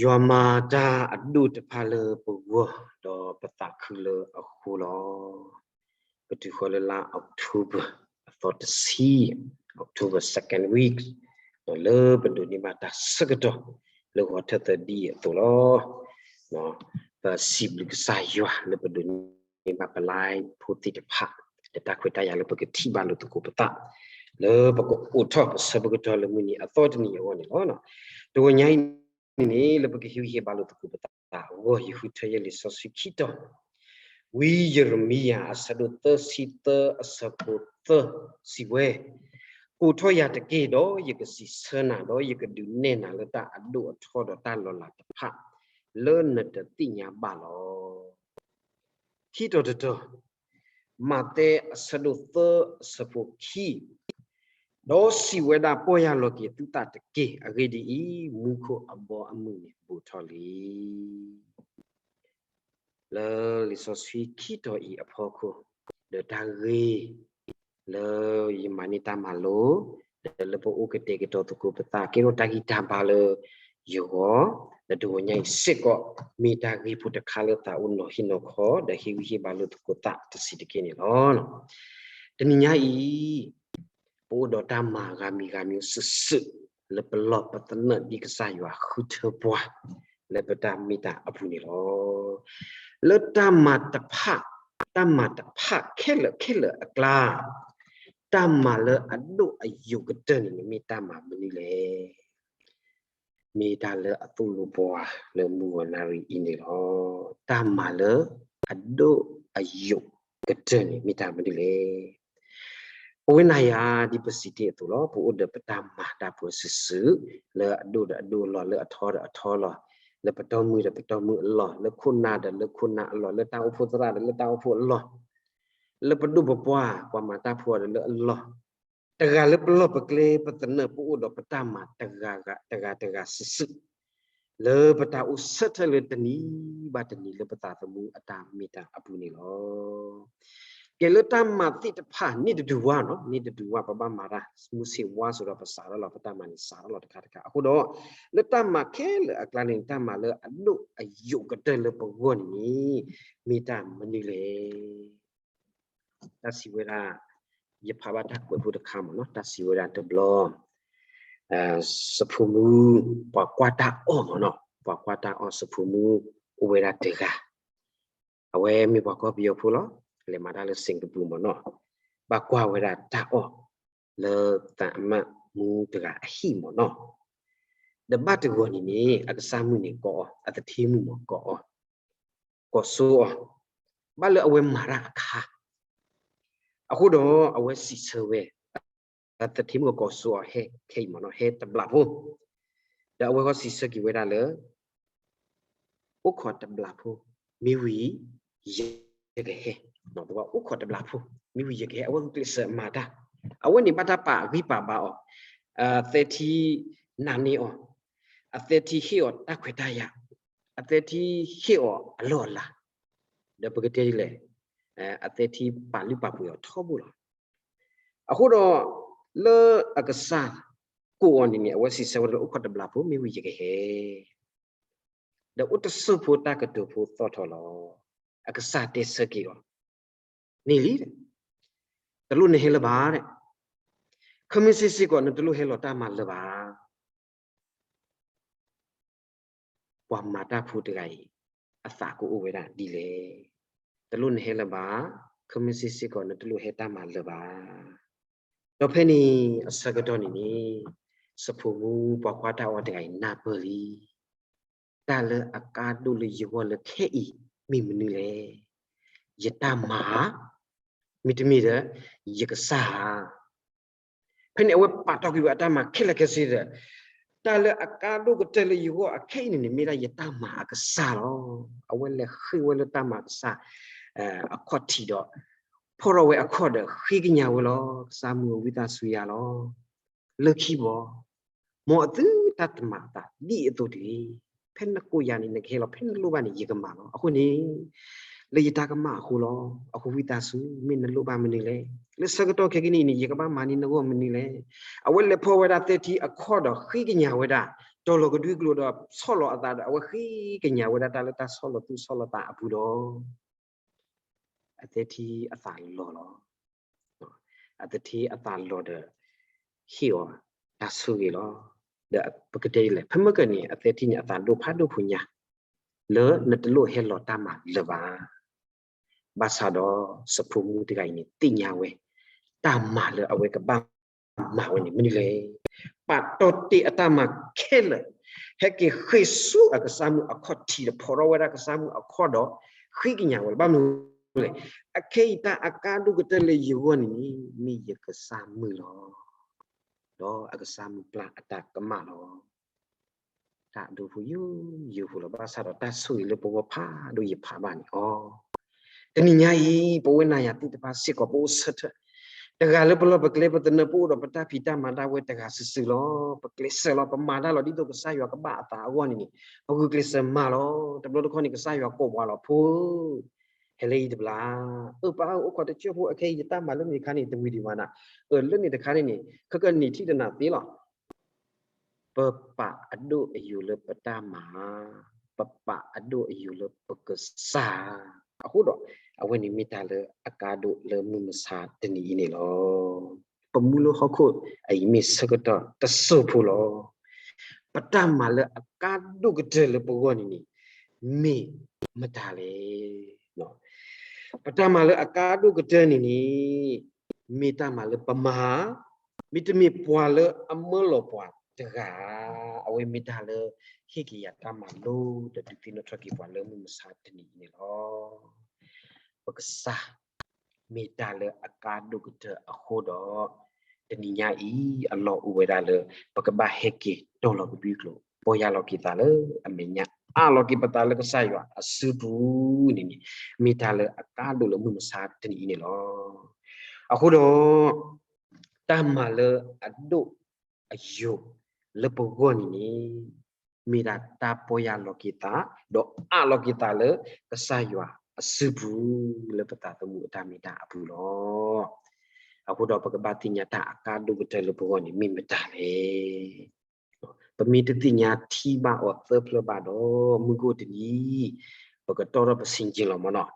ယွၤမၤတၢ်အဒိၣ်တဖၣ်လၢပဂီၢ် ဒီးပသးခုလၢအဃိလီၤ. ပတုၤဃီၤလၢလါ October အသီတဆံ, October second week, ဒီးလၢပဒိးန့ၢ်ဘၣ်တၢ်ဆၢကတီၢ် လၢဂီၤထၢၣ်သၢဒ်အသိးလီၤ. ပစံးဘျုးကစၢ်ယွၤလၢပဒိးန့ၢ်ဘၣ်ပ live ဖိသ့ၣ်တဖၣ် လၢတၢ်ခွဲးတၢ်ယာ်လၢပကထံၣ်ဘၣ်လိာ်သကိးပသး လၢပကအိးထီၣ်ပဆၢပကတီၢ်လၢမုၢ်နံၤအသီတနံၤအဂီၢ်န့ၣ်လီၤ. တဂီၤညါအံၤန့ၣ် လၢပကဟ့ၣ်ဂံၢ်ဟ့ၣ်ဘါလိာ်သကိးပသးအဂီၢ် ယဃုထၢယဲၢ်လံာ်စီဆှံခံတီၤ, ဝံယံးရမံယၤ အဆၢဒိၣ်သၢဆံသၢ အဆၢဖိသၢ စံးဝဲ, ကိးထီၣ်ယၤတက့ၢ်, ဒီးယကစံးဆၢနၤ, ဒီးယကဒုးနဲၣ်နၤလၢတၢ်အဒိၣ်အထီဒီးတၢ်လီၤလးတဖၣ် လၢနတသ့ၣ်ညါဘၣ်လီၤ. ခံတီၤတတီၤ, မးသဲအဆၢဒိၣ်သၢ အဆၢဖိခံ, ဒီးစံးဝဲဒၣ်, ပီၢ်ယၢ်လီၤက့ၤသုသးတက့ၢ်. အဂ့ၢ်ဒ်အံၤ, မူခိၣ်အဘီအမုၢ်န့ၣ်ဘူးထီၣ်လံ. လၢလံာ်စီဆှံခံတီၤအံၤအဖီခိၣ်, ဒီးတၢ်ဂ့ၢ်လၢယမၤန့ၢ်တၢ်မၤလိ, ဒီးလၢပအိၣ်ကတဲာ်ကတီၤသကိးပသး ကဲထီၣ်တၢ်ဂံၢ်တၢ်ဘါလၢယဂီၢ်, ဒီးတဂီၤညါအံၤစ့ၢ်ကီး မ့ၢ်တၢ်ဂ့ၢ်ဖိတခါလၢသးအိၣ်နီၤဟ့ၣ်နီၤခီ ဒီးဟ့ၣ်ဂံၢ်ဟ့ၣ်ဘါလိာ်သကိးသးတဆံးတက့ၢ်န့ၣ်လီၤ. တနံၤညါအံၤ ပအိၣ်ဒီးတၢ်မၤဂၤမံၤဂၤမံၤစုာ်စုာ် လၢပလီၢ်ပသနၢၣ်ဒ်ကစၢ်ယွၤဃုထၢပှၤ လၢပတၢ်မ့ၢ်တၢ်အပူၤန့ၣ်လီၤ. လၢတၢ်မၤတဖၣ်, တၢ်မၤတဖၣ်ခဲလၢာ်ခဲလၢာ်အကျါ, တၢ်မၤလၢအဒိၣ်အယိာ်ကတၢၢ်န့ၣ် မ့ၢ်တၢ်မၤမနုၤလဲၣ်. မ့ၢ်တၢ်လၢအသိၣ်လိပှၤလၢမုၢ်ဂီၤနၣ်ရံၣ်အံၤန့ၣ်လီၤ. တၢ်မၤလၢအဒိၣ်အယိာ်ကတၢၢ်န့ၣ် မ့ၢ်တၢ်မနုၤလဲၣ်. ပဝဲနၤယၤဒ်ပစံးတ့ၢ်အသိးလီၤ. ပအိၣ်ဒီးပတၢ်မၤတၢ်ပှဲၤစုာ်စုာ်, လၢအဒိၣ်ဒီးအဒိၣ်အလီၢ်, လၢအထီဒီးအထီလီၤ, လၢပတီၢ်မုၢ်ဒီးပတီၢ်မုၢ်အလီၢ်, လၢခိၣ်နၢ်ဒီးလၢခိၣ်နၢ်အလီၢ်, လၢတၢ်အိၣ်ဖှိၣ်သရၣ်ဒီးလၢတၢ်အိၣ်ဖှိၣ်အလီၢ်, လၢပဒိၣ်ပပှၢ်, ပှၤမၤတၢ်ဖိဒီးလၢအလီၢ်, တဂၤလၢပလီၢ်ပကျဲပသနၢၣ် ပအိၣ်ဒီးပတၢ်မၤတဂၤဂၤတဂၤတဂၤစုာ်စုာ်, လၢပတၢ်အိၣ်ဆၢထၢၣ်လၢတနံၤဘၣ်တနံၤလၢပသးသမူအတၢ်မ့ၢ်တၢ်အပူၤန့ၣ်လီၤ. ကဲလၢတၢ်မၤသ့ၣ်တဖၣ် န့ၣ်တဒုးဝါနီၤ, န့ၣ်တဒုးဝါ ပဘၣ်မၤတၢ် မူဆ့ၣ်ဝါ ဆိးဒီးပစးထီၣ်လီၤ ပတၢ်မၤန့ၣ်စးထီၣ်လီၤတခါတခါ. အဃိဒီး လၢတၢ်မၤခဲလၢာ်အကျါန့ၣ် တၢ်မၤလၢအဒိၣ်အယိာ်ကတၢၢ်လၢပဂီၢ်န့ၣ် မ့ၢ်တၢ်မနုၤလဲၣ်. တၢ်စံးဝဲဒၣ်, ယဖးဘၣ်တၢ်ကွဲးဖိတခါမ့ၢ်နီၤ, တၢ်စံးဝဲဒၣ်တဘျီ, စဖိမူ ပှၤကွၢ်တၢ်အီၣ်မ့ၢ်နီၤ, ပှၤကွၢ်တၢ်အီၣ်စဖိမူ အိၣ်ဝဲဒၣ်တဂၤ, အဝဲမ့ၢ်ပှၤကီၢ်ပယီၤဖိလီၤ, လဲၤမၤတၢ်လၢ Singapore မ့ၢ်နီၤ, ဘၣ်ကွၢ်ဝဲဒၣ်တၢ်အီၣ် လၢသးမၢ်မူတဂၤအဟံၣ်မ့ၢ်နီၤ, ဒီးဘၣ်တဂီၤန့ၣ်န့ၣ် အကစၢ်မုၣ်န့ၣ်ကိးအီၤ, အသထ့မုၣ်မ့ၢ်ကိးအီၤ, ကိးစိအီၤ, ဘၣ်လၢအဝဲမၤတၢ်အခါ, အဃိဒီးအဝဲစံးဆၢဝဲ, အသထ့မုၣ်ကိးစိအီၤ ဟဲခဲအံၤမ့ၢ်နီၤ, ဟဲတဘျီဖိ, ဒီးအဝဲဃီစံးဆၢက့ၤဝဲဒၣ်လၢ အိၣ်ခိးတဘျီဖိ, မ့ၢ်ဝံၤ ယကဟဲ, အိၣ်ခိးတဘျီဖိ, မ့ၢ်ဝံၤယကဟဲ, အဝဲဂုာ်ကျဲးစၢးမၤတၢ်, အဝဲန့ၣ်ဘၣ်တၢ်ပာ်ဂံၢ်ပာ်ဘါအီၤ, အသထ့နာ်န့ၢ်အီၤ, အသထ့ဟ့ၣ်အီၤတၢ်ခွဲးတၢ်ယာ်, အသထ့ဟ့ၣ်အီၤအလီၢ်အလၤ, ဒီးပကတဲဒ်လဲၣ်, အသထ့ပာ်လုၢ်ပာ်ပှ့ၤအီၤထီဘိလီၤ. အဃိဒီး လၢအကစၢ်ကိးအီၤန့ၣ်န့ၣ် အဝဲစံးဆၢဝဲဒၣ်လၢအိၣ်ခိးတဘျီဖိ မ့ၢ်ဝံၤယကဟဲ, ဒီးအိၣ်တစိၢ်ဖိတၢ်ကတိၤဖိသီၣ်ထီၣ်လီၤ. အကစၢ်တဲဆၢက့ၤအီၤ, န့ၣ်လံ, တလိၣ်နဟဲလၢၤဘၣ်, ခီမ့ၢ်စ့ၢ်စ့ၢ်ကီး နတလိၣ်ဟဲလီၤတၢ်မၤလၢၤဘၣ်. ပှၤမၤတၢ်ဖိတဂၤအံၤ အသးကအိၣ်ဝဲဒၣ်ဒ်လဲၣ်. တလိၣ်နဟဲလၢၤဘၣ်, ခီမ့ၢ်စ့ၢ်စ့ၢ်ကီး နတလိၣ်ဟဲတၢ်မၤလၢၤဘၣ်. ဒီးဖဲန့ၣ်အဆၢကတီၢ်န့ၣ်န့ၣ် စဖိမူပှၤကွၢ်တၢ်အီၣ်တဂၤအံၤနၢ်ပၢၢ်လံ, တၢ်လၢအကါဒိၣ်လၢယဂီၢ်လၢခဲအံၤ မ့ၢ်မနုၤလဲၣ်. ယတၢ်မၤဧါ, မ့တမ့ၢ်ဒီး ယကစၢ်ဧါ. ဖဲန့ၣ် အဝဲပာ်တီၢ်ကွံာ်ဝဲအတၢ်မၤခဲလၢာ်ခဲဆ့ဒီး, တၢ်လၢအကါဒိၣ်ကတၢၢ်လၢယဂီၢ်အခဲအံၤန့ၣ်န့ၣ် မ့ၢ်ဒၣ်ယတၢ်မၤအကစၢ်လီၤ. အဝဲလဲၤဃ့ဝဲလၢတၢ်မၤအကစၢ် အခီၣ်ထံးဒီး, ဖီၣ်ထီၣ်ဝဲအခီၣ်ဒီးဃ့ကညးဝဲလီၤ. ကစၢ်မုၢ်ဝံသးစူၤယၤလီၤ. လၢခံဘီ, မ်အသုတၢ်တမၤအသးဒ်အသိးတဂ့ၤ. ဖဲနကိးယၤန့ၣ် နကဟဲလီၤ, ဖဲနလိၣ်ဘၣ်န့ၣ် ယကမၤလီၤ. အဃိန့ၣ် လၢယတၢ်ကမၣ်အဃိလီၤ. အဃိဝံသးစူၤ မ့ၢ်နလိၣ်ဘၣ်မနုၤလဲၣ်. လၢဆၢကတီၢ်ခဲကနံၣ်အံၤန့ၣ် ယကဘၣ်မၤန့ၢ်နဂီၢ်မနုၤလဲၣ်. အဝဲလဲၤဖီဝဲဒၣ်သၢထံအခီၣ်ဒီးဃ့ကညးဝဲဒၣ်, တီၤလီၤကဒွံကျိာ်ဒီးဆီၣ်လီၤအသးဒီး အဝဲဃ့ကညးဝဲဒၣ်တၢ်လၢတၢ်ဆီၣ်လီၤသူၣ်ဆီၣ်လီၤသးအပူၤဒီး အသၢထံအသးလီၤလီၤ. အသၢထံအသးလီၤဒီး ဟ့ၣ်အီၤတၢ်ဆိၣ်ဂ့ၤလီၤ. ဒီးပကတဲဒ်လဲၣ်, ဖဲမ့ၢ်ကန့ၣ် အသၢထံန့ၣ်အသးဒိၣ်ဖးဒိၣ်ဖိညါ လၢနတလိၣ်ဟဲလီၤတၢ်မၤလၢၤဘၣ်. ဘၣ်ဆၣ်ဒီး စီၤဖိမူတဂၤအံၤန့ၣ် သ့ၣ်ညါဝဲ တၢ်မၤလၢအဝဲကဘၣ်မၤဝဲန့ၣ် မနုၤလဲၣ်. ပာ်တီၢ်တ့ၢ်အတၢ်မၤခဲလၢာ်, ဟဲက့ၤဃ့ဆူအကစၢ်မုၢ်အခီၣ်ထံးဒီး ဖီထီၣ်ဝဲဒၣ်ကစၢ်မုၢ်အခီၣ်ဒီး ဃ့ကညးဝဲလၢ ဘၣ်မနုၤလဲၣ်. အခဲအံၤတၢ်အကါဒိၣ်ကတၢၢ်လၢယဂီၢ်န့ၣ်န့ၣ် မ့ၢ်ယကစၢ်မုၢ်လီၤ. ဒီးအကစၢ်မုၢ်ပျၢ်အတၢ်ကမၣ်လီၤ. တၢ်ဒိၣ်ဖိယိယိဖိလီၤ. ဘၣ်ဆၣ်ဒီးတၢ်ဆိၣ်ဂ့ၤလၢပဂီၢ်ဖးဒိၣ် ယဖးဘၣ်န့ၣ်အီၤ. တနံၤညါအံၤ ပဝဲနၤယၤသ့ၣ်တဖၣ်စ့ၢ်ကီး ပအိၣ်ဆၢထၢၣ် တဂၤလၢပလီၢ်ပကျဲ ပသနၢၣ် ပအိၣ်ဒီးပတၢ်ဖံးတၢ်မၤဒၣ်ဝဲတဂၤစုာ်စုာ်လီၤ. ပကျဲးစၢးလီၤ. ပမၤတၢ်လီၤဒ်သိးကစၢ်ယွၤကဘၣ်အသးအဂီၢ်န့ၣ်န့ၣ် ပဂုာ်ကျဲးစၢးမၤလီၤ. တဘျီတခီၣ်န့ၣ် ကစၢ်ယွၤကိးပှၤလီၤ, ဖိဧၢ, ဟဲလၢယံၤတဘျီ, အၢ ပၢ်ဧၢ အိၣ်ခိးတစၢၢ်ဖိ အခဲအံၤယတၢ်မၤလၢန့ၣ်တခါန့ၣ် တဝံၤဒံးဘၣ်နၤ, အၢ လၢန့ၣ်တခါန့ၣ်န့ၣ် ခဲကနံၣ်ထံၣ်တနၤသ့လီၤ. ပပာ်အဒိၣ်အယိာ်လၢပတၢ်မၤ, ပပာ်အဒိၣ်အယိာ်လၢပကစၢ်, အဃိဒီး အဝဲန့ၣ်မ့ၢ်တၢ်လၢအကါဒိၣ်လၢမုၢ်မဆါတနံၤအံၤန့ၣ်လီၤ. ပမူလၢဟီၣ်ခိၣ်အံၤမ့ၢ်ဆၢကတီၢ်တစိၢ်ဖိလီၤ. ပတၢ်မၤလၢအကါဒိၣ်ကတၢၢ်လၢပဂီၢ်န့ၣ်န့ၣ် မ့ၢ်မတၤလဲၣ်. ပတၢ်မၤလၢအကါဒိၣ်ကတၢၢ်န့ၣ်န့ၣ် မ့ၢ်တၢ်မၤလၢပမၤ, မ့တမ့ၢ်ပှၤလၢအမၢလီၤပှၤတဂၤ, အဝဲမ့ၢ်တၢ်လၢဟ့ၣ်က့ၤယၤတၢ်မၤလိဒီးဒုးသ့ၣ်နီၣ်ထီၣ်က့ၤပှၤလၢမုၢ်မဆါတနံၤအံၤန့ၣ်လီၤ. ပကစၢ် မ့ၢ်တၢ်လၢအကါဒိၣ်ကတၢၢ်အဃိဒီး တနံၤညါအံၤ အလီၢ်အိၣ်ဝဲဒၣ်လၢ ပကဘၣ်ဟဲက့ၤတီၢ်လီၤကဒွံကျိာ် ပီၢ်ယၢ်လီၤက့ၤသးလၢအမဲာ်ညါ အးလီၤက့ၤပသးလၢကစၢ်ယွၤအစုပူၤန့ၣ်န့ၣ် မ့ၢ်တၢ်လၢအကါဒိၣ်လၢမုၢ်မဆါတနံၤအံၤန့ၣ်လီၤ. အဃိဒီး တၢ်မၤလၢအဒိၣ်အယိာ်လၢပဂီၢ်န့ၣ်န့ၣ် မ့ၢ်ဒၣ်တၢ်ပီၢ်ယၢ်လီၤက့ၤသး ဒီးအးလီၤက့ၤသးလၢကစၢ်ယွၤအစုပူၤ လၢပသးသမူအတၢ်မ့ၢ်တၢ်အပူၤလီၤ. အဃိဒီးပကဘၣ်သ့ၣ်ညါတၢ်အကါဒိၣ်ကတၢၢ်လၢပဂီၢ်န့ၣ် မ့ၢ်မတၤလဲၣ်. ပမ့ၢ်တသ့ၣ်ညါထံဘၣ်အီၤသၢဖျၢၣ်ဘၣ်ဒီး မုၢ်ဂီၢ်တနံၤ ပကတီၢ်ထီၣ်ပစံးက့ၤလီၤမ့ၢ်နီၤ.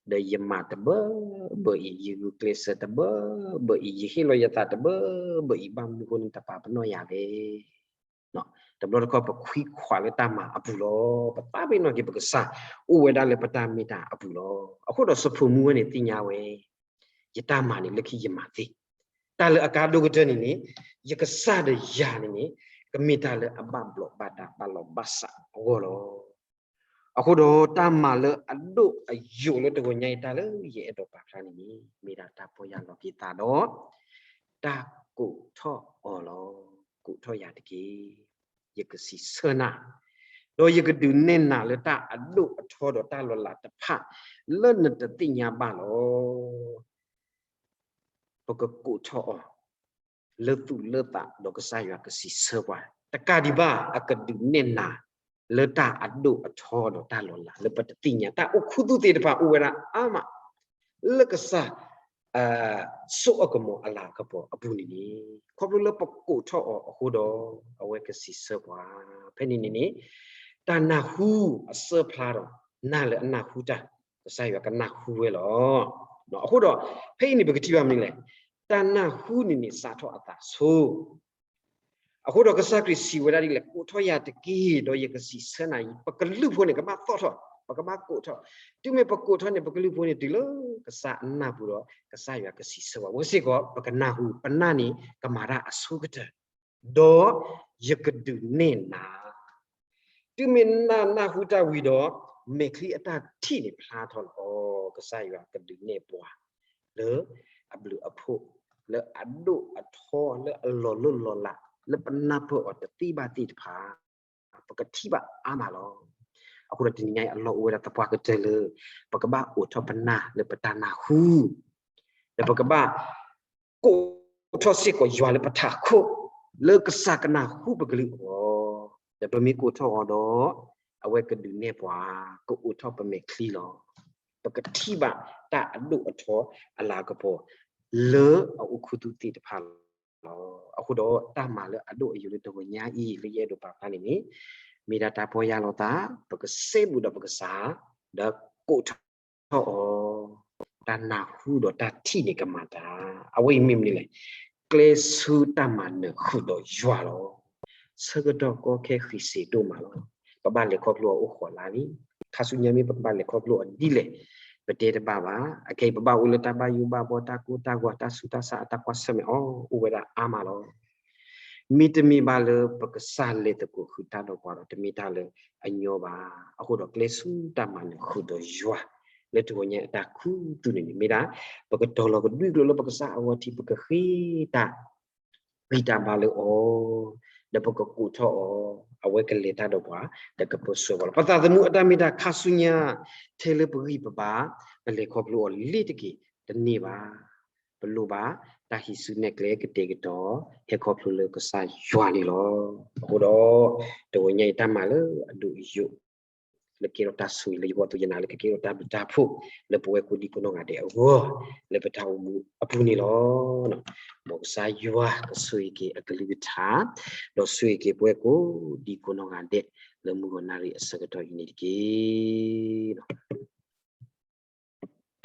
ဒီးယမၤတဘၢဘၢအံၤ, ယဂုာ်ကျဲးစၢးတဘၢဘၢအံၤ, ယဟ့ၣ်လီၤယသးတဘၢဘၢအံၤ ဘၣ်မနုၤအဃိန့ၣ် တပာ်ပနီၣ်ယၤလဲၣ်. တဘျီတခီၣ်ပခွံခွးလၢတၢ်မၤအပူၤလီၤ. ပသးပ့ၤနီၣ်က့ၤပကစၢ် အိၣ်ဝဲဒၣ်လၢပတၢ်မ့ၢ်တၢ်အပူၤလီၤ. အဃိဒီးစီၤဖိမူဝဲန့ၣ်သ့ၣ်ညါဝဲ ယတၢ်မၤန့ၣ် လၢခံယမၤသ့, တၢ်လၢအကါဒိၣ်ကတၢၢ်န့ၣ်န့ၣ် ယကစၢ်ဒီးယၤန့ၣ်န့ၣ် ကမ့ၢ်တၢ်လၢအဘၣ်ဘျီးဘၣ်ဒါဘၣ်လီၤဘၣ်စးအဂီၢ်လီၤ. အဃိဒီးတၢ်မၤလၢအဒိၣ်အယိာ်လၢတဂီၤညါအံၤ တၢ်လၢယအဲၣ်ဒိးပာ်ဖျါန့ၣ်န့ၣ် မ့ၢ်ဒၣ်တၢ်ပီၢ်ယၢ်လီၤက့ၤသးဒီး တၢ်ကိးထီၣ်အီၤလီၤ. ကိးထီၣ်ယၤတက့ၢ်. ယကစံးဆၢနၤ, ဒီးယကဒုးနဲၣ်နၤလၢတၢ်အဒိၣ်အထီဒီးတၢ်လီၤလးတဖၣ် လၢနတသ့ၣ်ညါဘၣ်လီၤ. ပကကိးထီၣ်အီၤ လၢသူၣ်လၢသးဒီးကစၢ်ယွၤကစံးဆၢပှၤ, တကးဒံးဘၣ် အကဒုးနဲၣ်နၤ လၢတၢ်အဒိၣ်အထီဒီးတၢ်လီၤလး လၢပတသ့ၣ်ညါ တၢ်အိၣ်ခူသူၣ်သ့ၣ်တဖၣ်အိၣ်ဝဲဒၣ်အါမး လၢကစၢ် စိအကမီၤအလၤကပီၤအပူၤန့ၣ်န့ၣ် ခီဖျိလၢပကိးထီၣ်အီၤအဃိဒီး အဝဲကစံးဆၢပှၤ ဖဲန့ၣ်န့ၣ်န့ၣ် တၢ်နၢ်ဟူအစၢဖျါဒီး နၤလၢအနၢ်ဟူတၢ် ကစၢ်ယွၤကနၢ်ဟူဝဲလီၤ. အဃိဒီး ဖဲအံၤန့ၣ် ပကထံၣ်ဘၣ်မနုၤလဲၣ်, တၢ်နၢ်ဟူန့ၣ်န့ၣ် စးထီၣ်အသးဆိ အဃိဒီးကစၢ်ခရံာ်စံးဝဲဒၣ်ဒ်လဲၣ်, ကိးထီၣ်ယၤတက့ၢ် ဒီးယကစံးဆၢနၤအံၤ, ပကလုၢ်ဖိန့ၣ် ကဘၣ်သီၣ်ထီၣ်, ပကဘၣ်ကိးထီၣ်, တုၤမ့ၢ်ပကိးထီၣ်န့ၣ် ပကလုၢ်ဖိန့ၣ်တုၤလၢကစၢ်အနၢ်ပူၤဒီး ကစၢ်ယွၤကစံးဆၢပှၤ, ပစ့ၢ်ကီး ပကနၢ်ဟူ, ပနၢ်န့ၣ် ကမၤတၢ်အဆိကတၢၢ်, ဒီးယကဒုးနဲၣ်နၤ တုၤမ့ၢ်နၢ်နၢ်ဟူတၢ်ဝံၤဒီး မဲာ်ချံအတၢ်ထံၣ်န့ၣ်ဖျါထီၣ်လီၤ. ကစၢ်ယွၤကဒုးနဲၣ်ပှၤ လၢအဘျုးအဖှိၣ် လၢအဒိၣ်အထီ လၢအလီၤလိၢ်လီၤလး လၢပနၢ်ပၢၢ်အီၤတသ့ဘၣ်သ့ၣ်တဖၣ် ပကထံၣ်ဘၣ်အါမးလီၤ. အဃိဒီးတနံၤညါအံၤအလီၢ်အိၣ်ဝဲဒၣ်သပှၢ်ကတၢၢ်လၢ ပကဘၣ်အိးထီၣ်ပနၢ်လၢပတၢ်နၢ်ဟူ ဒီးပကဘၣ် ကိးထီၣ်စ့ၢ်ကီးယွၤလၢပထးခိၣ် လၢကစၢ်ကနၢ်ဟူပကလုၢ်အဂီၢ်, ဒီးပမ့ၢ်ကိးထီၣ်အီၤဒီး အဝဲကဒုးနဲၣ်ပှၤ ကအိးထီၣ်ပမဲာ်ချံလီၤ. ပကထံၣ်ဘၣ်တၢ်အဒိၣ်အထီအလၤကပီၤ လၢအအိၣ်ခူသူၣ်သ့ၣ်တဖၣ်လီၤ. အဃိဒီးတၢ်မၤလၢအဒိၣ်အယိာ်လၢတဂီၤညါအံၤ လၢယအဲၣ်ဒိးပာ်ဖျါန့ၣ်န့ၣ် မ့ၢ်ဒၣ်တၢ်ပီၢ်ယၢ်လီၤသး, ပကစဲဘူးဒီးပကစၢ်, ဒီးကိးထီၣ်အီၤ, တၢ်နၢ်ဟူဒီးတၢ်ထံၣ်န့ၣ်ကမၤတၢ်. အဝဲအံၤမ့ၢ်မနုၤလဲၣ်, ကျဲဆူတၢ်မၤနၢၤဃုာ်ဒီးယွၤလီၤ. ဆၢကတီၢ်ကီခဲဃံးစ့းဒိၣ်မးလီၤ. ပဘၣ်လဲၤခီဖျိအီၤအိၣ်ဃိးလါလံ. ခါဆူညါမ့ၢ်ပကဘၣ်လဲၤခီဖျိအီၤဒ်လဲၣ်, ပတဲတဘၣ်ဘၣ်. အခဲအံၤပဘၣ်အိၣ်လၢတၢ်ဘၣ်ယိၣ်ဘၣ်ဘီ တၢ်ကိၢ်တၢ်ဂီၤ တၢ်ဆူးတၢ်ဆါ အတၢ်ကွၢ်ဆၢၣ်မဲာ်အီၤ အိၣ်ဝဲဒၣ်အါမးလီၤ. မ့တမ့ၢ်ဘၣ်လၢပကစၢ်လဲၤသကိးဃုာ်တၢ်ဒီးပှၤဒီး တမ့ၢ်တၢ်လၢအညီဘၣ်. အဃိဒီးကျဲဆူတၢ်မၤနၢၤဃုာ်ဒီးယွၤ လၢတဂီၤညါအတၢ်ခူသူၣ်န့ၣ်န့ၣ် မ့ၢ်ဒၣ် ပကတီၤလီၤကဒွံကျိာ်လၢပကစၢ်အဂီၢ်ထံး ပကဃ့တၢ် ဂံၢ်တၢ်ဘါလၢအီၤ, ဒီးပကကိးထီၣ်အီၤ, အဝဲကလဲၤတၢ်ဒီးပှၤ ဒီးကပၢဆှၢပှၤလီၤ. ပသးသမူအတၢ်မ့ၢ်တၢ်ခါဆူညါ ထဲလၢပဂံၢ်ပဘါ ပလဲၤခီဖျိအီၤလ့ၤတက့ၢ် တန့ၢ်ဘၣ်. ပလိၣ်ဘၣ်တၢ်ဟံးစုနဲၣ်ကျဲကတဲာ်ကတီၤ ဟဲခီဖျိလၢကစၢ်ယွၤန့ၣ်လီၤ. အဃိဒီး တဂီၤညါအံၤတၢ်မၤလၢအဒိၣ်အယိာ် လၢကဲထီၣ်တၢ်ဆိၣ်ဂ့ၤလၢယဂီၢ် သုယနာ်လၢကကဲထီၣ်တၢ်ဘျုးတၢ်ဖှိၣ် လၢပဝဲကိးဒံကိးနီၢ်ဂၤဒဲးအဂီၢ် လၢပတၢ်အိၣ်မူအပူၤန့ၣ်လီၤ. မ်ကစၢ်ယွၤကဆိၣ်ဂ့ၤက့ၤအကလုၢ်ကထါ ဒီးဆိၣ်ဂ့ၤက့ၤပဝဲကိးဒံကိးနီၢ်ဂၤဒဲး လၢမုၢ်ဂီၤနၣ်ရံၣ်အဆၢကတီၢ်အံၤန့ၣ်တက့ၢ်.